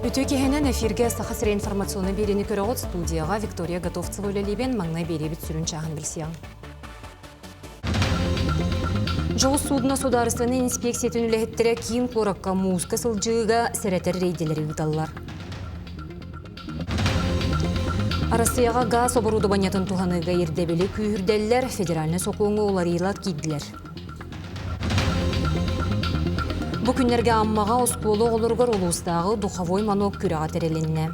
Үтүө киһинэн эфиргэ Саха сирэ информационнай биэриини көрөҕүт студияҕа Виктория Готовцева үлэлиибин маҥнай биэриэбит сүрүн чааһын билсиэҕиҥ. Дьоҕус суудуна судаарыстыбаннай инспекциятын үлэһиттэрэ киин куоракка мууска сылдьыыга сэрэтэр рейдэлэри ыыталлар. Арассыйаҕа гаас оборудованиетын туһаныыга ирдэбили күүһүрдэллэр, федеральнай сокуоҥҥа уларыйыылар киирдилэр. Бу күннэргэ Аммаҕа оскуола оҕолоругар улуустааҕы духовой манок күрэҕэ тэрилиннэ.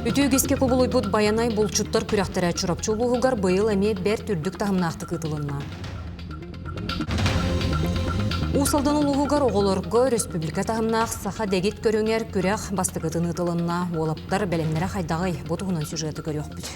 Үтүө үгэскэ кубулуйбут Байанай булчуттар күрэхтэрэ Чурапчы улууһугар быйыл эмиэ бэрт үрдүк таһымнаахтык ыытылынна. Уус Алдан улууһугар оҕолорго өрөспүүбүлүкэ таһымнаах саха дэгит көрүҥэр күрэх бастакытын ыытылынна. Уолаттар бэлэмнэрэ хайдаҕый? Бу туһунан сюжеты көрүөхпүт.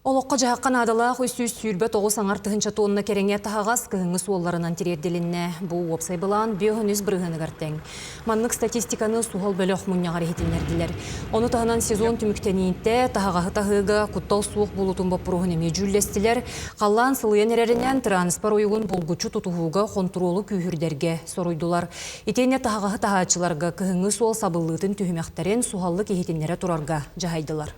Олоххо-дьаһахха наадалаах 329 аҥар тыһыынча тонна кэриҥэ таһаҕас кыһыҥҥы суолларынан тириэрдилиннэ. Бу уопсай былаан 53 бырыһыаныгар тэҥ. Маннык статистиканы суһал бөлөх мунньаҕар иһитиннэрдилэр. Ону таһынан сезон түмүктэниитэ таһаҕаһы таһыыга куттал суох буолуутун боппуруоһун эмиэ дьүүллэстилэр. Халлаан сылыйан эрэринэн тырааныспар уйугун булгуччу тутуһууга хонтуруолу күүһүрдэргэ соруйдулар. Итиэннэ таһаҕаһы таһааччыларга кыһыҥҥы суол сабыллыытын түһүмэхтэрин суһаллык иһитиннэрэ турарга дьаһайдылар.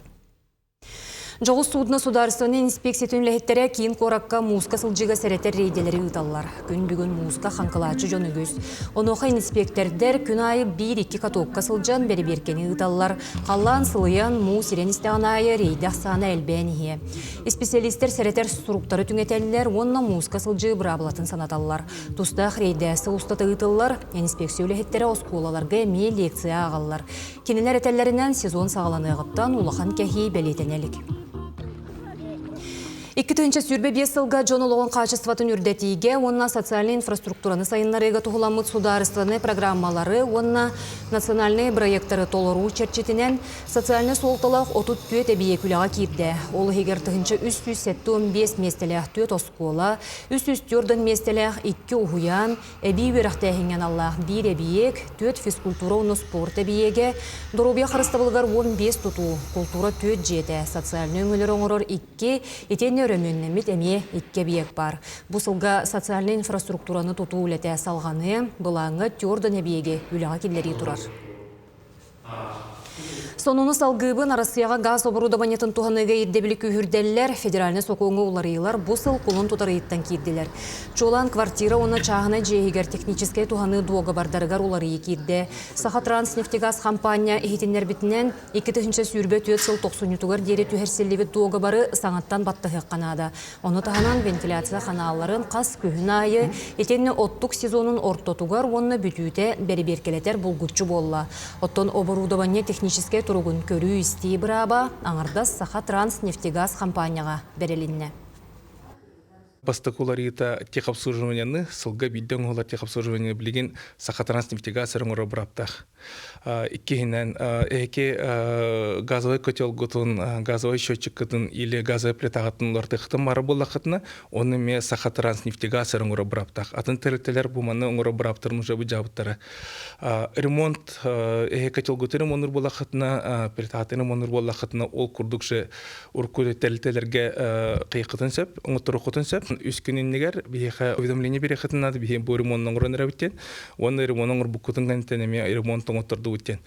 Дьоҕус суудуна судаарыстыбаннай инспекциятын үлэһиттэрэ киин куоракка мууска сылдьыыга сэрэтэр рейдэлэри ыыталлар. Күн бүгүн мууска хаҥкылааччы дьон үгүс. Онуоха инспиэктэрдэр күн аайы биир-икки катокка сылдьан бэрэбиэркэни ыыталлар. Халлаан сылыйан, муус ирэн истэҕин аайы рейдэ ахсаана элбээн иһиэ. Исписэлиистэр сэрэтэр суруктары түҥэтэллэр уонна мууска сылдьыы быраабылатын санаталлар. Тустаах рейдэ сыл устата ыытыллар. Инспекция үлэһиттэрэ оскуолаларга эмиэ лекция ааҕаллар. Кинилэр этэллэринэн, сезон саҕаланыаҕыттан улахан кэһии бэлиэтэнэ илик. 2025 сылга дьон олоҕун хаачыстыбатын үрдэтиигэ уонна социальнай инфраструктураны сайыннарыыга туһуламмыт судаарыстыбаннай программалары уонна национальнай бырайыактары толоруу чэрчитинэн социальнай суолталаах 34 эбийиэк үлэҕэ киирдэ. Ол иһигэр 1375 миэстэлээх түөрт оскуола, 304 миэстэлээх икки уһуйаан, Эбии үөрэхтээһиҥҥэ аналлаах биир эбийиэк, түөрт физкультура уонна спорт эбийиэгэ, доруобуйа харыстабылыгар 15 тутуу, култуура түөрт дьиэтэ, социальнай өҥөлөрү оҥорор икки, итиэннэ өрөмүөннэммит эмиэ икки эбийиэк баар. Бу сылга социальнай инфраструктураны тутуу үлэтэ салҕаныа, былааҥҥа түөрт эбийиэги үлэҕэ киллэрии турар. Сонуну салгыыбын Арассыйаҕа гаас оборудованиетын туһаныыга ирдэбили күүһүрдэллэр, федеральнай сокуоҥҥа уларыйыылар бу сыл кулун тутар ыйыттан киирдилэр. Чуолаан квартира уонна чааһынай дьиэ иһигэр техническэй туһаныы дуогабардарыгар уларыйыы киирдэ. Сахатранснефтегаз хампаанньа иһитиннэрбитинэн, 2024 сыл тохсунньутугар диэри түһэрсиллибит дуогабары саҥаттан баттаһыахха наада. Ону таһынан вентиляция ханаалларын хас күһүн аайы итиэннэ оттук сезонун ортотугар уонна бүтүүтэ бэрэбиэркэлэтэр булгуччу буолла. Оттон оборудование техническэй туругун көрүү-истии бырааба аҥардас Сахатранснефтегаз хампаанньаҕа бэрилиннэ. Бастакы уларыйыыта техобслуживанияны сылга биирдэ оҥоһуллар техобслуживание билигин Сахатранснефтегаз эрэ оҥорор бырааптаах. Иккиһинэн, эһики газовай котелгутун, газовай счетчиккытын или газовай плитаҕытын уларытыаххытын баара буоллаххытына, ону эмиэ Сахатранснефтегаз эрэ оҥорор бырааптаах. Атын тэрилтэлэр бу маны оҥорор бырааптарын уже быдьаабыттара. Ремонт эһи котелгутун ремоннуур буоллаххытына, плитаҕытын ремоннуур буоллаххытына, ол курдук же урукку тэрилтэлэргэ кыйыккытын сөп, оҥотторуоххутун сөп. Үс күн иннигэр биһиэхэ уведомление биэриэххитин наада, биһиги бу ремонт оҥорон эрэбит диэн. Уонна ремонт оҥорбуккутун кэнниттэн эмиэ ремонт оҥоттордубут диэн.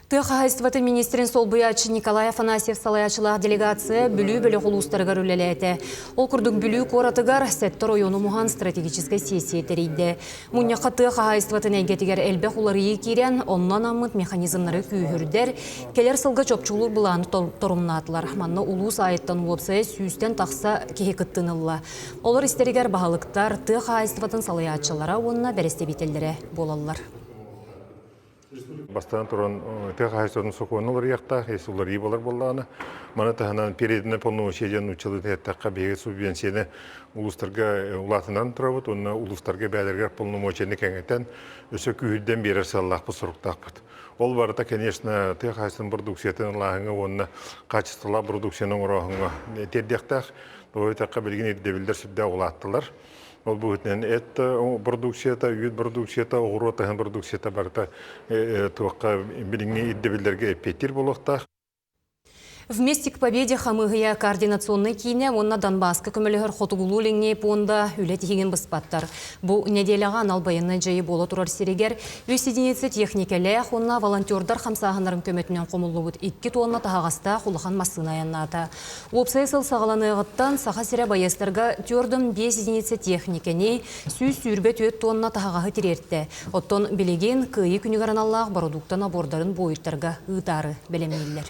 Тыа хаһаайыстыбатын министрин солбуйааччы Николай Афанасьев салайааччылаах делегация Бүлүү бөлөх улуустарыгар үлэлээтэ. Ол курдук Бүлүү куоратыгар сэттэ оройуону муһан стратегическай сессия тэрийдэ. Мунньахха тыа хаһаайыстыбатын эйгэтигэр элбэх уларыйыы киирэн, онно анаммыт механизмнары күүһүрдэр, кэлэр сылга чопчулуур былааны торумнаатылар. Манна улуус аайыттан уопсайа сүүстэн тахса киһи кыттыыны ылла. Олор истэригэр баһылыктар, тыа хаһаайыстыбатын салайааччылара уонна бэрэстэбиитэллэрэ буолаллар. Бастаан туран тыа хаһаайыстыбатын сокуонун уларыйыахтаах, если уларыйыы буолар буоллаҕына, маны таһынан переданное полномочия диэн нууччалыы эттэххэ, биһиги субвенцияны улуустарга улаатынан турабыт уонна улуустарга бэйэлэригэр полномочияны кэҥэтэн, өссө күүһүрдэн биэрэр сыаллаахпыт, соруктаахпыт. Ол барыта, конечно, тыа хаһаайыстыбатын продукциятын ылааһыҥҥа уонна хаачыстыбалаах продукцияны оҥорооһуҥҥа тиэрдиэхтээх. Тоҕо диэтэххэ, билигин ирдэбиллэр сүрдээх улааттылар. Ол быһыытынан эт продукцията, үүт продукцията, оҕуруот аһын продукцията барыта туохха билиҥҥи ирдэбиллэргэ эппиэттиир буолуохтаах. Вместе к победе хамыыһыйа координационнай киинэ уонна Донбасска көмөлөһөр Хотугулуу-Илиҥҥи пуонда үлэ тиһигин быспаттар. Бу нэдиэлэҕэ анал байыаннай дьайыы буола турар сиригэр үс единица техникэлээх уонна волонтердар хамсааһыннарын көмөтүнэн хомуллубут 2 тонна таһаҕастаах улахан массыына айаннаата. Уопсай сыл саҕаланыаҕыттан Саха сирэ байыастарга 4,5 единица техникэни, 124 тонна таһаҕаһы тириэртэ. Оттон билигин Кыайыы күнүгэр аналлаах бородуукта набордарын буойуттарга ыытаары бэлэмнииллэр.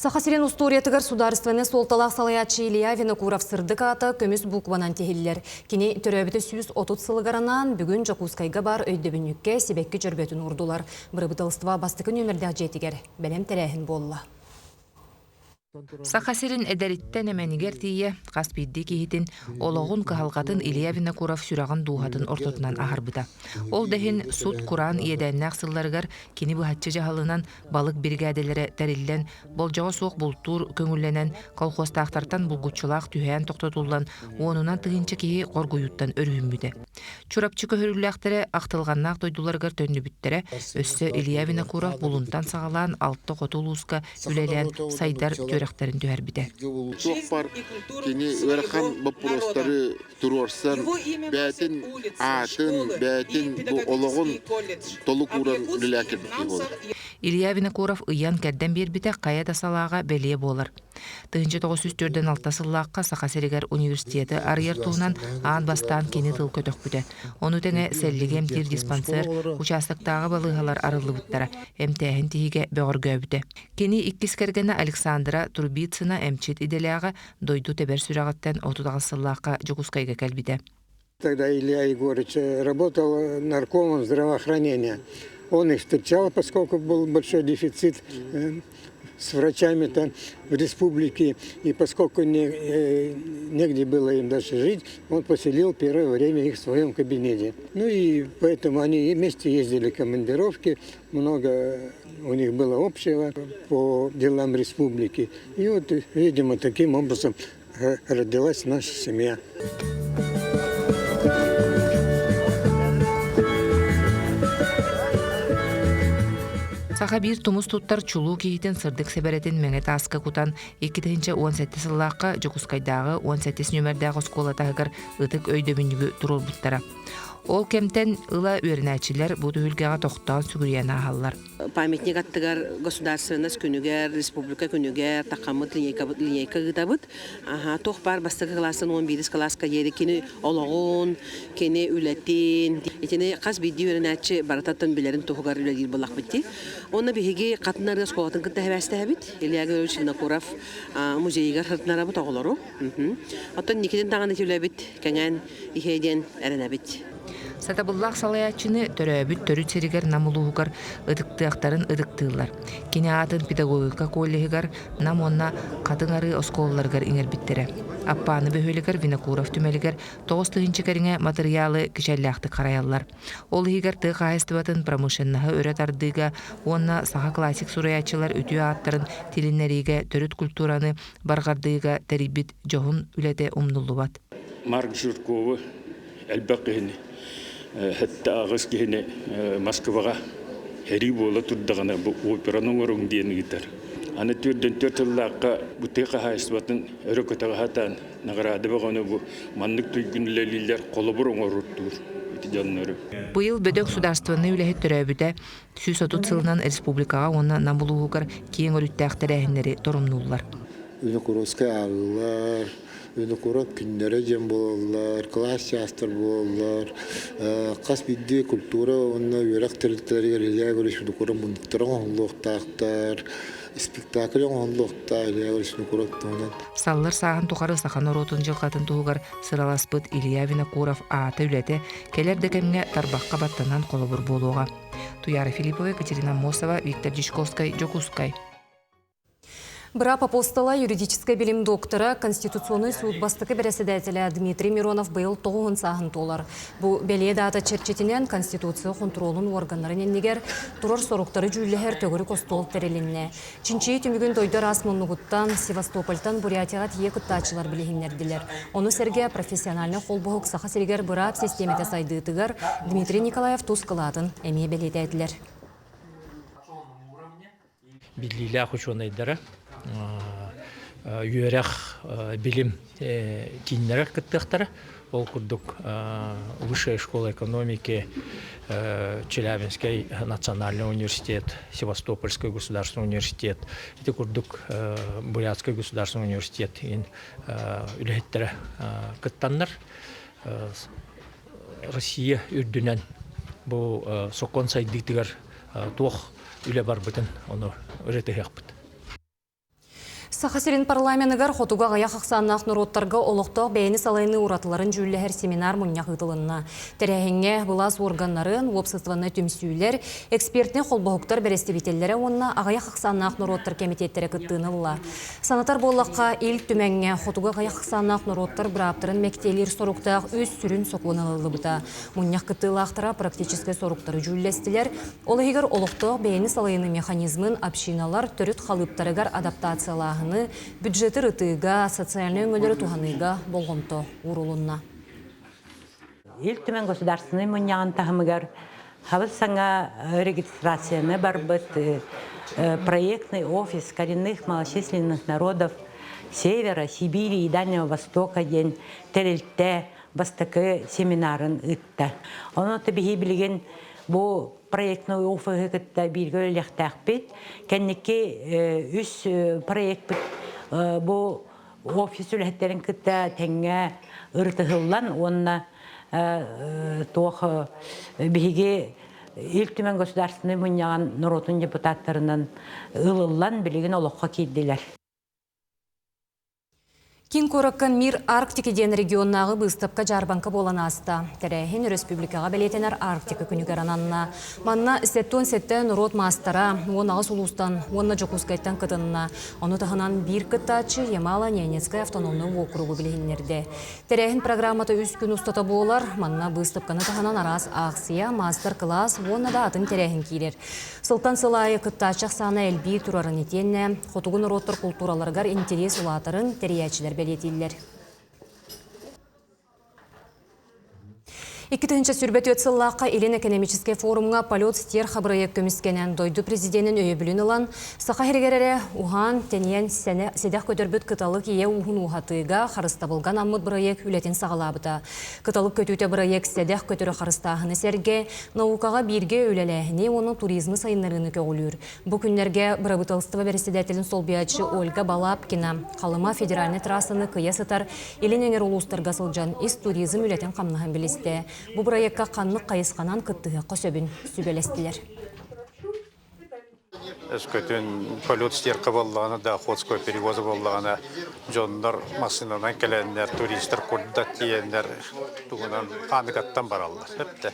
Саха сирин устуоруйатыгар судаарыстыбаннай суолталаах салайааччы Илья Винокуров сырдык аата көмүс букванан тиһиллэр. Кини төрөөбүтэ 130 сылыгар анаан бүгүн Дьокуускайга баар өйдөбүнньүккэ сибэкки дьөрбөтүн уурдулар. Бырабыыталыстыба бастакы нүөмэрдээх дьиэтигэр бэлэм тэрээһин буолла. Саха сирин эдэриттэн эмэнигэр тиийэ хас биирдии киһитин олоҕун кыһалҕатын Илья Винокуров сүрэҕин дууһатын ортотунан аһарбыта. Ол да иһин сут-кураан иэдээннээх сылларыгар кини быһаччы дьаһалынан балык биригээдэлэрэ тэриллэн, болдьоҕо суох бултуур көҥүллэнэн, колхуостаахтартан булгуччулаах түһээн тохтотуллан, уонунан тыһыынча киһи хоргуйууттан өрүһүммүтэ. Чурапчы көһөрүллээхтэрэ ахтылҕаннаах дойдуларыгар төннүбүттэрэ, өссө Илья Винокуров Булунтан саҕалаан алта хоту улууска үлэлээн сайдар түөрэхтэрин түһэрбитэ. Туох бар кини ыарахан боппуруостары туруорсан, бэйэтин аатын, бэйэтин бу олоҕун толук ууран үлэлээн кэлбит киһи буолар. Илья Винокуров ыйан-кэрдэн биэрбитэ хайа да салааҕа бэлиэ буолар. 1946 сыллаахха Саха сиригэр университеты арыйар туһунан аан бастаан кини тыл көтөхпүтэ. Ону тэҥэ сэллиги эмтиир диспансер, участоктааҕы балыыһалар арыллыбыттара, эмтээһин тиһигэ бөҕөргөөбүтэ. Кини иккис кэргэнэ Александра Трубицына эмчит идэлээҕэ дойду тэбэр сүрэҕиттэн 38 сыллаахха Дьокуускайга кэлбитэ. Тогда Илья Егорович работал наркомом здравоохранения. Он их встречал, поскольку был большой дефицит с врачами-то в республике. И поскольку не, негде было им даже жить, он поселил первое время их в своем кабинете. Ну и поэтому они вместе ездили в командировки, много у них было общего по делам республики. И вот, видимо, таким образом родилась наша семья. Саха биир тумус туттар чулуу киһитин сырдык сэбэрэтин мэҥэ тааска кутан 2017 сыллаахха Дьокуускайдааҕы 18 нүөмэрдээх оскуола таһыгар ытык өйдөбүнньүгү туруорбуттара. Ол кэмтэн ыла үөрэнээччилэр бу түһүлгэҕэ тохтоон сүгүрүйэн ааһаллар. Памятник аттыгар государственность күнүгэр, республика күнүгэр тахаммыт линейка ыытабыт. Аха, туох баар бастакы кылаастан 11 кылааска диэри кини олоҕун, кини үлэтин, итини хас биирдии үөрэнээччи барытаттан билэрин туһугар үлэлиир буоллахпыт дии. Онно биһиги Хатын Арыы оскуолатын кытта сибээстэһэбит. Илья Григорьевич Винокуров музейыгар сырытынарабыт оҕолору. Оттон никитин даҕаны үлэбит кэҥээн иһиэ диэн эрэнэбит. Сатабыллаах салайааччыны төрөөбүт төрүт сиригэр Нам улууһугар ытыктыахтарын ытыктыыллар. Кини аатын педагогика коллеһыгар Нам уонна Хатыҥ Арыы оскуолаларыгар иҥэрбиттэрэ. Аппааны бөһүөлэгэр Винокуров түмэлигэр 9000 кэриҥэ матырыйаалы кичэллээхтик харайаллар. Ол иһигэр тыа хаһаайыстыбатын промышленноһы өрө тардыыга уонна саха классик суруйааччылар үтүө ааттарын тилиннэриигэ төрүт культураны барҕардыыга тэрийбит дьоһун үлэтэ умнуллубат. Марк Жирковы элбэх киһини, сэттэ аҕыс киһини Москваҕа сэрии буола турдаҕына бу операны оҥоруҥ диэн ыытар. Аны төрдөн төрт сыллаахха бу тыа хаһаайыстыбатын өрө көтөҕө сатаан наҕараада бөҕөнү бу маннык туйгун үлэлииллэр холобур оҥоруттуур ити дьоннору. Быйыл бөдөҥ судаарыстыбаннай үлэһит төрөөбүтэ 130 сылынан республикаҕа уонна Нам улууһугар киэҥ өрүттээх тэрээһиннэри торумнууллар. Винокуровскай ааҕыылар, Винокуров күннэрэ диэн буолаллар, кылаас чаастар буолаллар. Хас биирдии культура уонна үөрэх тэрилтэлэригэр Илья Егорович Винокуров муннуктара оҥоһуллуохтаахтар, спектакль оҥоһуллуохтаах Илья Егорович Винокуров туһунан. Саллар сааһын тухары саха норуотун дьылҕатын туһугар сыраласпыт Илья Винокуров аата-үлэтэ кэлэр да кэмҥэ тарбахха баттанан холобур буолуоҕа. Туяра Филиппова, Екатерина Аммосова, Виктор Дьячковскай, Дьокуускай. Быраап апостола, юридическай билим доктора, Конституционнай суут бастакы бэрэссэдээтэлэ Дмитрий Миронов быйыл тоҕуһун сааһын туолар. Бу бэлиэ даата чэрчитинэн Конституция хонтуруолун уорганнарын иннигэр турар соруктары дьүүллэһэр төгүрүк остуол тэрилиннэ. Чинчийии түмүгүн дойду араас муннугуттан, Севастопольтан Бурятияҕа тиийэ кыттааччылар билиһиннэрдилэр. Ону сэргэ профессиональнай холбоһук Саха сиригэр быраап систиэмэтэ сайдыытыгар Дмитрий Николаев тус кылаатын эмиэ бэлиэтээтилэр. биллиилээх учуонайдара үөрэх билим кииннэрэ кыттыахтара. Ол курдук Высшая школа экономики, Челябинский национальный университет, Севастопольский государственный университет, ити курдук Бурятский государственный университет үлэһиттэрэ кыттаннар Россия үрдүнэн бу сокуон сайдыытыгар туох үлэ барбытын ону ырытыһыахпыт. Саха сирин парламеныгар хотугу аҕыйах ахсааннаах норуоттарга олохтоох бэйэни салайыныы уратыларын дьүүллэһэр семинар мунньах ыытылынна. Тэрээһиҥҥэ былаас уорганнарын, уопсастыбаннай түмсүүлэр, экспертнэй холбоһуктар бэрэстэбиитэллэрэ уонна аҕыйах ахсааннаах норуоттар кэмитиэттэрэ кыттыыны ылла. Санатар буоллахха, Ил Түмэҥҥэ хотугу аҕыйах ахсааннаах норуоттар бырааптарын мэктиэлиир соруктаах үс сүрүн сокуон ылыллыбыта. Мунньах кыттыылаахтара практическай соруктары дьүүллэстилэр. Ол иһигэр олохтоох бэйэни салайыныы механизмын общиналар төрүт халыыптарыгар адаптациялааһыны, бюджеты ырытыыга, социальнай өҥөлөрү туһаныыга болҕомто уурулунна. Ил Түмэн Государственнай мунньаҕын таһымыгар хабыс саҥа регистрацияны барбыт проектный офис коренных малочисленных народов Севера, Сибири и Дальнего Востока диэн тэрилтэ бастакы семинарын ыытта. Онон биһи билигин бу проектный офиһы кытта бииргэ үлэлиэхтээхпит. Кэнники үс проекпыт бу офис үлэһиттэрин кытта тэҥҥэ ырытыһыллан уонна туох биһиги Ил Түмэн Государственнай мунньаҕын норуотун депутаттарынан ылыллан билигин олоххо киирдилэр. Киин куоракка Мир Арктики диэн регионнааҕы быыстапка-дьаарбаҥка буолан ааста. Тэрээһин өрөспүүбүлүкэҕэ бэлиэтэнэр Арктика күнүгэр ананна. Манна 77 норуот маастара 18 улуустан уонна Дьокуускайтан кытынна. Ону таһынан биир кыттааччы Ямало-Ненецкай автономнай уокуругу билиһиннэрдэ. Тэрээһин программата үс күн устата буолар. Манна быыстапканы таһынан араас аахсыйа, маастар-кылаас уонна да атын тэрээһин киирэр. Сылтан сыл аайы кыттааччы ахсаана элбии турарын итиэннэ хотугу норуоттар култуураларыгар интэриэс улаатарын тэрийээччилэр бэлиэтииллэр. 2024 сыллаахха Илин экономическэй форумҥа «Полет стерха» бырайыак көмүскэнэн дойду президенин өйөбүлүн ылан, Саха сиригэр эрэ уһаан, тэнийэн сэдэх көтөрбүт кыталык ийэ ууһун ууһатыыга харыстабылга анаммыт бырайыак үлэтин саҕалаабыта. Кыталык көтүүтэ бырайыак сэдэх көтөрү харыстааһыны сэргэ, наукаҕа бииргэ үлэлээһини уонна туризмы сайыннарыыны көҕүлүүр. Бу күннэргэ бырабыыталыстыба бэрэссэдээтэлин солбуйааччы Ольга Балабкина Халыма федеральнай трассаны кыйа сытар Илин эҥэр улуустарга сылдьан ис туризм үлэтин-хамнаһын билистэ. Бу бырайыакка ханнык хайысханан кыттыһыахха сөбүн сүбэлэстилэр. Өскөтүн полет стерка буоллаҕына да, Охотского перевоза буоллаҕына, дьоннор массыынанан кэлэннэр, туристар курдат тиийэннэр тугунан Хаандыгаттан бараллар. Эптэ.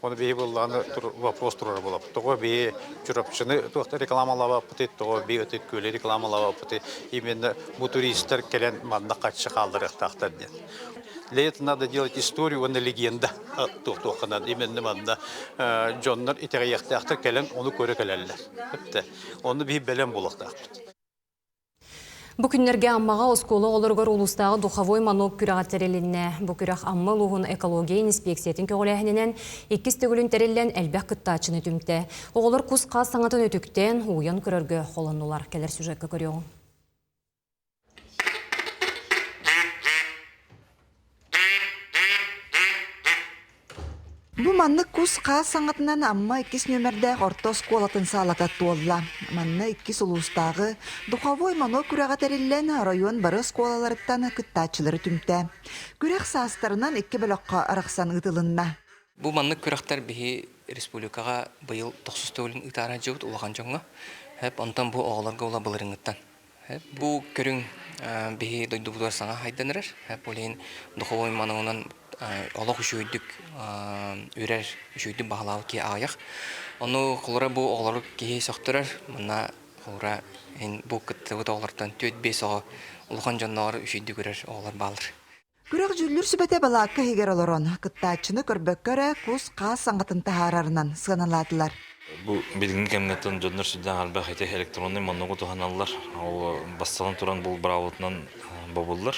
Оны биһи буоллаҕына вопрос турар буолабыт. Тоҕо биһи Чурапчыны туохта рекламалаабаппытый, тоҕо биһи Ытык Күөлү рекламалаабаппытый, именно бу туристар кэлэн манна хаччы хаалларыахтаахтар диэн. Для этого надо делать историю уонна легенда туох-туохханан именно манна дьоннор итэҕэйиэхтээхтэр кэлэн ону көрө кэлэллэр. Онну биһи бэлэм буолуохтаахпыт. Бу күннэргэ Аммаҕа оскуола оҕолоругар улуустааҕы духовой манок күрэҕэ тэрилиннэ. Бу күрэх Амма улууһун экология инспекциятын көҕүлээһининэн иккис төгүлүн тэриллэн элбэх кыттааччыны түмтэ. Оҕолор кус-хаас саҥатын үтүктэн, уйан көрөргө холоннулар. Кэлэр сюжекка көрүөҕүҥ. Бу маннык кус-хаас саҥатынан Амма иккис нүөмэрдээх орто оскуолатын саалата туолла. Манна иккис улуустааҕы духовой манок күрэҕэ тэриллэн, оройуон бары оскуолаларыттан кыттааччылары түмтэ. Күрэх саастарынан икки бөлөххө арахсан ыытылынна. Бу маннык күрэхтэр биһи республикаҕа быйыл тохсус төгүлүн ыытаары сылдьыбыт улахан дьоҥҥо. Онтон бу оҕолорго ула былырыыҥҥыттан. Бу көрүҥ биһи дойдубутугар саҥа хайдан эрэр. Ол иһин духовой мананан олох үчүгэйдик үрэр, үчүгэйдик баһылаабыт киһи аҕыйах. Ону холура бу оҕолору киһи сөхтөрөр. Манна холура бу кыттыбыт оҕолортон 4-5 оҕо улахан дьонноор үчүгэйдик үрэр оҕолор бааллар. Күрэх дьүүллүүр сүбэтэ балаакка иһигэр олорон, кыттааччыны көрбөккө эрэ кус-хаас саҥатын таһаарарынан сыаналаатылар. Бу билиҥҥи кэмҥэ дьоннор сүрдээх элбэх ити электроннай моннугу туһаналлар. Ол бастатан туран бу быраабылатынан бобуллар.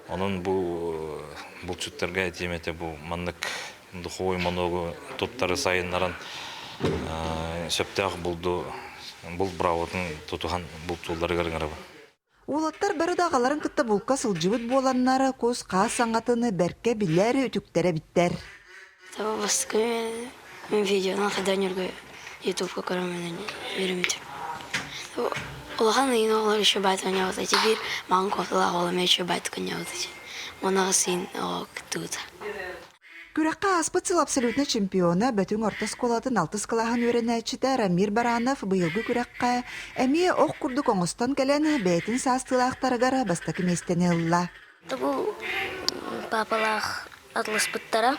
Онон бу булчуттарга этиим этэ бу маннык духовой моногу туттары сайыннаран сөптөөх булду Булт быраабатын тутуһан бултуулларыгар ыҥырабын. Уолаттар бары да аҕаларын кытта булка сылдьыбыт буоланнар, кус-хаас саҥатын бэркэ билэр, үтүктэр эбиттэр. Бастакы мен видеонан хайдан ютубка көрөмүн үөрэммитим. Улахан ыйын оҕолор еще баайт оонньообут эти биир маҥан кофталаах уол эмиэ еще баайтык оонньообут эти. Уонна син оҕо кыттыбыта. Күрэххэ ааспыт сыл абсолютнай чемпиона Бөтүҥ орто оскуолатын алтыс кылааһын үөрэнээччитэ Рамир Баранов быйылгы күрэххэ эмиэ ох курдук оҥостон кэлэн бэйэтин саастыылаахтарыгар бастакы миэстэни ылла. Бу папалаах атласпыттара.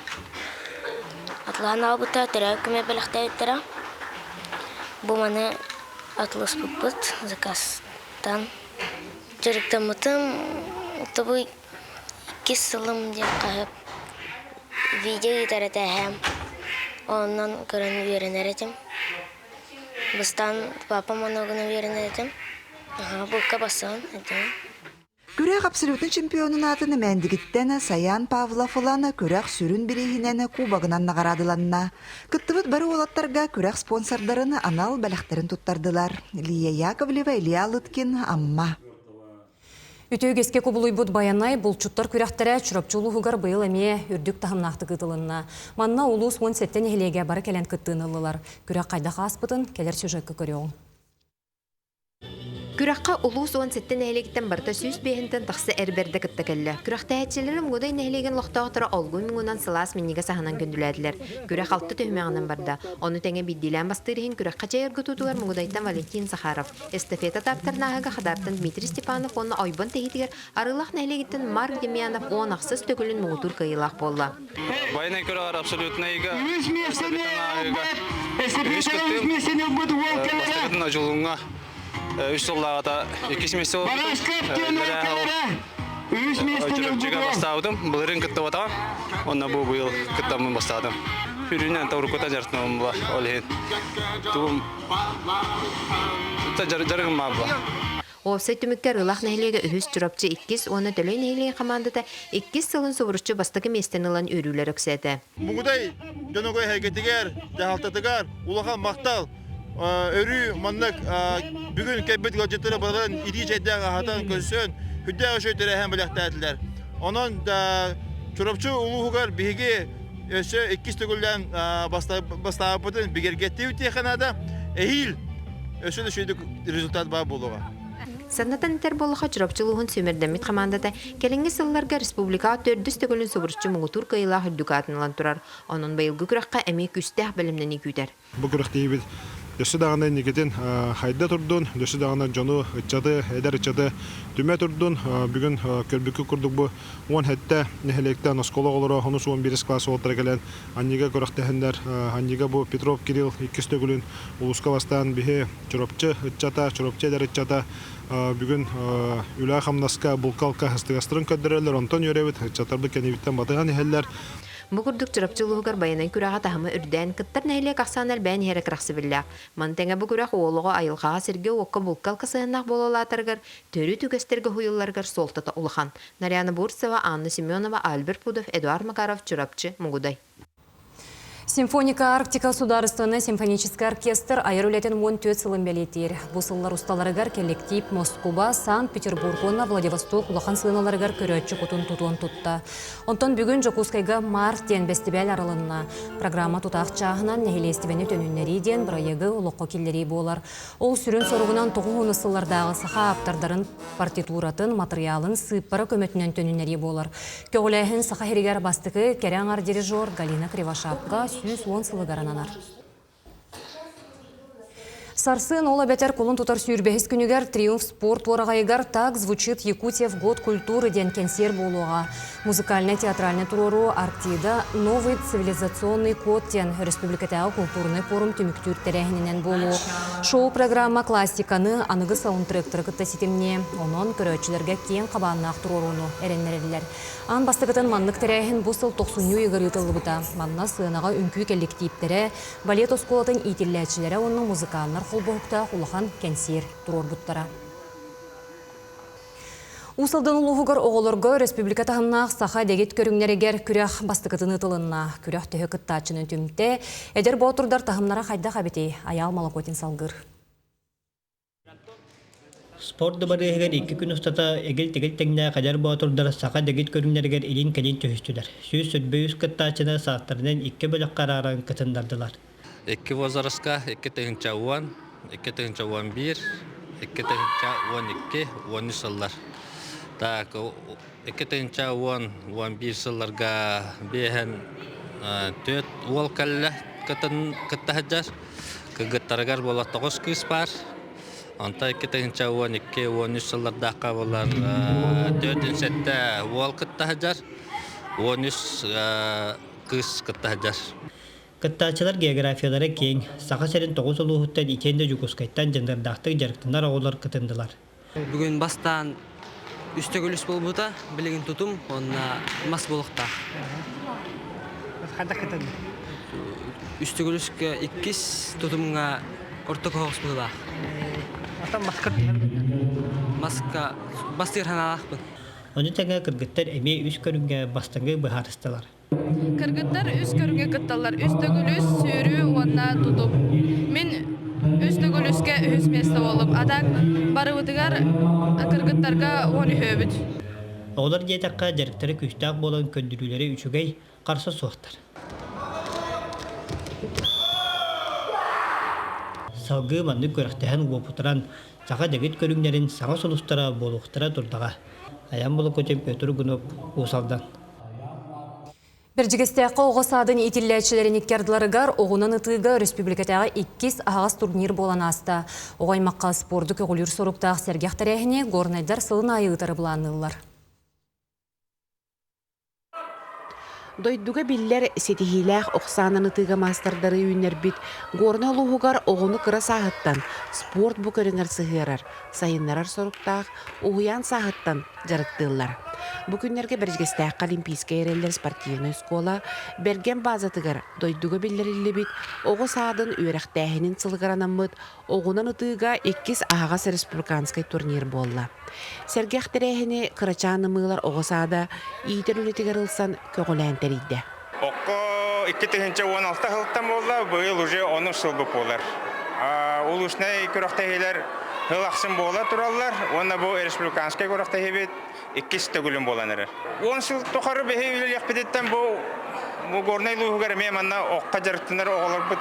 Атлаһан аҕалбыттара, төрөөбүт күммэр бэлэхтээбиттэрэ. Бу маны атласпыппыт заказтан. Дьарыктаммытым тобу иккис сылым диэн хаһыат видео ыытар этэ эһээм. Онон көрөн үөрэнэр этим. Бастаан папам оннугунан үөрэнэр этим. Булка бассаан этим. Күрэх абсолютнай чемпионун аатын Мээндигиттэн Саян Павлов ылан күрэх сүрүн бирииһинэн кубогынан наҕараадаланна. Кыттыбыт бары уолаттарга күрэх спонсордарын анал бэлэхтэрин туттардылар. Лия Яковлева, Илья Лыткин, Амма. Үтүө үгэскэ кубулуйбут Байанай булчуттар күрэхтэрэ Чурапчы улууһугар быйыл эмиэ үрдүк таһымнаахтык ыытылынна. Манна улуус 17 нэһилиэгэ бары кэлэн кыттыыны ыллылар. Күрэх хайдах ааспытын кэлэр сюжекка көрүөҕүҥ. Күрэххэ улуус 17 нэһилиэгиттэн барыта 105-тэн тахса эр бэрдэ кытта кэллэ. Күрэхтэһээччилэри Мугудай нэһилиэгин олохтоохторо олгуй муҥунан сылаас минньигэс аһынан күндүлээтилэр. Күрэх алта түһүмэҕинэн барда. Ону тэҥэ биирдиилээн бастыыр иһин күрэххэ чэй оргутуутугар Мугудайтан Валентин Захаров, Эстафета таптарнааһыга Хадаартан Дмитрий Степанов уонна Ойбон тэһиитигэр Арыылаах нэһилиэгиттэн Марк Демьянов 16 төгүлүн муҥутуур кыайыылаах буолла. Военный күрэҕэр абсолютнайга эстафетанааһыга үһүс кыттыым. Бастакытын Одьулууҥҥа үс сыллааҕыта иккис миэстэ буолбутум. Иллэрээ Чурапчыга бастаабытым. Былырыын кыттыбатаҕым. Онно бу быйыл кыттаммын бастаатым. Үрүнэн уруккута дьарыктанабын була. Ол иһин тугум дьарыгым баар була. Уопсай түмүккэ Арыылаах нэһилиэгэ үһүс, Чурапчы иккис уонна Төлөй нэһилиэгин хамаандата иккис сылын субуруччу бастакы миэстэни ылан үөрүүлэр үксээтэ. Мугудай дьонугар эһэргэтигэр, дьаһалтатыгар улахан махтал. Өрүү маннык бүгүн кэлбит ыалдьыттары барыларын итии чэйдээх аһатан көрсөн, сүрдээх үчүгэй тэрээһин бэлэхтээтилэр. Онон Чурапчы улууһугар биһиги өссө иккис төгүллээн бастаабыппытын бигэргэттибит диэххэ наада. Эһиил өссө да үчүгэйдик результат баар буолуоҕа. Санатан этэр буоллахха, Чурапчы улууһун сүүмэрдэммит хамаандата кэлиҥҥи сылларга республикаҕа төрдүс төгүлүн субуруччу муҥутуур кыайыылаах үрдүк аатын ылан турар. Онон быйылгы күрэххэ эмиэ күүстээх бэлэмнэнии күүтэр. Бу күрэхтэһиибит өссө даҕаны инникитин хайда турдун, өссө даҕаны дьону, ыччаты, эдэр ыччаты түмэ турдун. Бүгүн көрбүккүт курдук бу 17 нэһилиэктэн оскуола оҕолоро онус 11 класс уолаттара кэлэн Анньыга күрэхтэһэннэр, Анньыга бу Петров Кирилл иккис төгүлүн улууска бастаан биһи Чурапчы ыччата, Чурапчы эдэр ыччата бүгүн үлэ-хамнаска, булка-алка ыстыгастарын көрдөрөллөр, онтон үөрэбит, ыччаттарбыт кэннибиттэн батыһан иһэллэр. Бу курдук Чурапчы улууһугар байанай күрэҕэ таһыма үрдээн, кыттар нэһилиэк ахсаана элбээн иһэрэ кэрэхсэбиллээх. Маны тэҥэ бу күрэх уол оҕо айылҕаҕа, сиргэ-уокка булка-алка сыһыаннаах буола улаатарыгар, төрүт үгэстэргэ уһуйулларыгар суолтата улахан. Нарьяна Бурцева, Анна Семенова, Альберт Пудов, Эдуард Макаров, Чурапчы, Мугудай. Симфоника Арктика судаарыстыбаннай симфоническай оркестр айар үлэтин 14 сылын бэлиэтиир. Бу сыллар усталарыгар кэллэктиип Москуба, Санкт-Петербург уонна Владивосток улахан сыаналарыгар көрөөччү кутун тутуон тутта. Онтон бүгүн Дьокуускайга Март диэн бэстибээл арылынна. Программа тутаах чааһынан нэһилиэстибэни төнүннэрии диэн бырайыагы олоххо киллэрии буолар. Ол сүрүн соругунан тоҕус сыллардааҕы саха ааптардарын партитуратын, матырыйаалын сыыппара көмөтүнэн төнүннэрии буолар. Көҕүлээһин Саха сиригэр бастакы кэрэ аҥар дирижер Галина Кривошапка 110 сылыгар ананар. Сарсын ол эбэтэр кулун тутар сүүрбэһис күнүгэр Триумф спорт уораҕайыгар «Так звучит Якутия в год культуры» диэн кэнсиэр буолуоҕа. Музыкальнай-театральнай туруоруу Арктида «Новый цивилизационный код» диэн өрөспүүбүлүкэтээҕи култуурунай пуорум түмүктүүр тэрээһининэн буолуо. Шоу-программа классиканы аныгы саундтректары кытта ситимниэ, онон көрөөччүлэргэ киэҥ хабааннаах туруорууну эрэннэрэллэр. Аан бастакытын маннык тэрээһин бу сыл тохсунньу ыйыгар ыытыллыбыта. Манна сыанаҕа үҥкүү кэлликтииптэрэ, балет оскуолатын иитиллээччилэрэ уонна музыканнар холбоһуктаах улахан кэнсиэр туруорбуттара. Уус Алдан улууһугар оҕолорго республика таһымнаах саха дэгит көрүҥнэригэр күрэх бастакытын ыытылынна. Күрэх төһө кыттааччыны түмтэ, эдэр боотурдар таһымнара хайдах эбитий? Айаал Молокотин салгыр. Спорт дыбарыаһыгар икки күн устата эгил-тэгил тэҥнээх эдэр боотурдар саха дэгит көрүҥнэригэр илин-кэлин түһүстүлэр. 123 кыттааччыны саастарынан икки бөлөххө арааран кытыннардылар. Икки возраска 2010, 2011, 2012, 13 сыллар. Так, 2010, 11 сылларга биэһэн түөрт уол кэллэ кытта сылдьар. Кыргыттарыгар буола тоҕус кыыс баар. Онтон 2012, 13 сыллардаахха буолар 47 уол кытта сылдьар, 13 кыыс кытта сылдьар. Кыттааччылар географиялара киэҥ, Саха сирин тоҕус улууһуттан итиэннэ Дьокуускайтан дьаныардаахтык дьарыктанар оҕолор кытыннылар. Бүгүн бастаан үс төгүл үс буолбута, билигин тутум уонна мас буолуохтаах. Хайдах кытынна? Үс төгүл үскэ иккис тутумҥа орто коһоҕос быһыылаах. Оттон маска Маска бастыыр санаалаахпын. Ону тэҥэ кыргыттар эмиэ үс көрүҥҥэ бастыҥы быһаарыстылар. Кыргыттар үс көрүҥҥэ кытталлар. Үс төгүл үс, сүүрүү уонна тутум. Мин үс төгүл үскэ үһүс миэстэ буоллум. А так барыбытыгар кыргыттарга уон үһүөбүт. Оҕолор диэтэххэ, дьарыктара күүстээх буолан көрдөрүүлэрэ үчүгэй, харса суохтар. Салгыы маннык күрэхтэһэн уопутуран, саха дэгит көрүҥнэрин саҥа сулустара буолуохтара турдаҕа. Айан Болокутин, Петр Гунов, Уус Алдан. Бэрдьигэстээххэ оҕо саадын иитиллээччилэрин икки ардыларыгар оҕунан ытыыга өрөспүүбүлүкэтээҕи иккис аһаҕас турнир буолан ааста. Оҕо аймахха спорду көҕүлүүр соруктаах сэргэх тэрээһини горнайдар сылын аайы ыытары былаанныыллар. Дойдуга биллэр ситиһиилээх ох саанан ытыыга маастардары үүннэрбит Горнай улууһугар оҕону кыра сааһыттан спорт бу көрүҥэр сыһыарар, сайыннарар соруктаах уһуйаан сааһыттан дьарыктыыллар. Бу күннэргэ Бэрдьигэстээххэ Олимпийскай эрэллэр спортивнай оскуола Бэргэн баазатыгар дойдуга биллэриллибит оҕо саадын үөрэхтээһинин сылыгар анаммыт оҕунан ытыыга иккис аһаҕас республиканскай турнир буолла. Сэргэх тэрээһини кырачаан ымыылар оҕо саада иитэр үлэтигэр ылсан көҕүлээн тэрийдэ. Окко 2016 сылтан буолла, быйыл уже онус сылбыт буолар. Улуснай күрэхтэһиилэр сыл ахсын буола тураллар уонна бу республиканскай күрэхтэһиибит иккис төгүлүн буолан эрэр. Уон сыл тухары биһи үлэлиэхпититтэн бу бу Горнай улууһугар эмиэ манна окко дьарыктанар оҕолорбут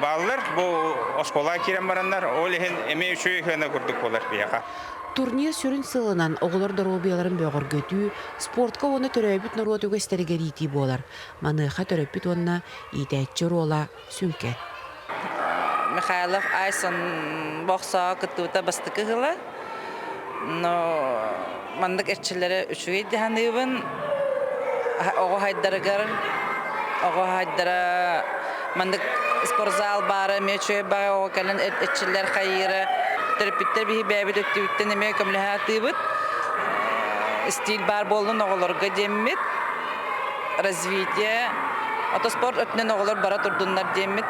бааллар. Бу оскуолаҕа киирэн бараннар, ол иһин эмиэ үчүгэй сыана курдук буолар биһиэхэ. Турнир сүрүн сыалынан оҕолор доруобуйаларын бөҕөргөтүү, спортка уонна төрөөбүт норуот үгэстэригэр иитии буолар. Маныаха төрөппүт уонна иитээччи оруола сүҥкэн. Михайлов Айсон бохсоо кыттыбыта бастакы ыла. Но маннык эрчиллэрэ үчүгэй дии саныыбын. Оҕо хайдарыгар, оҕо хайдара маннык спортзал баара эмиэ үчүгэй баҕа оҕо кэлэн эрчиллэр хайыыра. Төрөппүттэр биһи бэйэбит өттүбүттэн эмиэ көмөлөһө сатыыбыт. Стиль баар буоллун оҕолорго диэммит. Развитие. Ото спорт өттүнэн оҕолор бара турдуннар диэммит.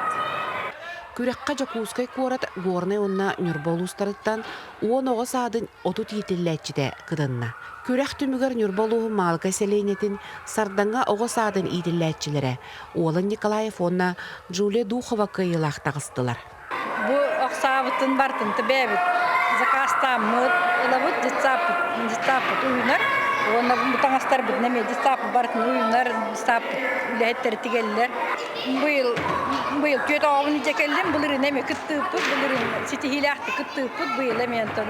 Күрэххэ Дьокуускай куорат Горнай уонна Ньурба улуустарыттан уон оҕо саадын 30 иитиллээччитэ кытынна. Күрэх түмүгэр Ньурба улууһун Маалыкай сэлиэнньэтин Сардаҥа оҕо саадын иитиллээччилэрэ Уолан Николаев уонна Джулия Духова кыайыылаах таҕыстылар. Бу охсаабытын бартын бэйэбит заказтааммыт ылабыт детсаппыт детсаппыт уйунар уонна бу таҥастарбытын эмиэ детсаппыт барытын уйунар детсаппыт үлэһиттэрэ тигэллэр. Быйыл быйыл түөрт оҕобун илдьэ кэллим былырыын эмиэ кыттыыппыт былырыын ситиһиилээхтик кыттыыппыт быйыл эмиэ онтон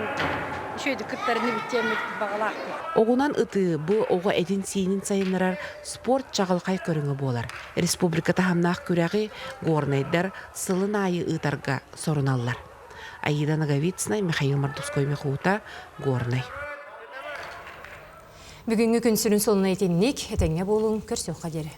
үчүгэйдик кыттарын эбит баҕалаахпыт. Оҕунан ытыы бу оҕо этин-сиинин сайыннарар спорт чаҕылхай көрүҥэ буолар. Республика таһымнаах күрэҕи горнайдар сылын аайы ыытарга соруналлар. Аида Ноговицына, Михаил Мордовской-Михута, Горнай. Бүгүҥҥү күн сүрүн сонуна итинник, этэҥҥэ буолуҥ, көрсүөххэ диэри.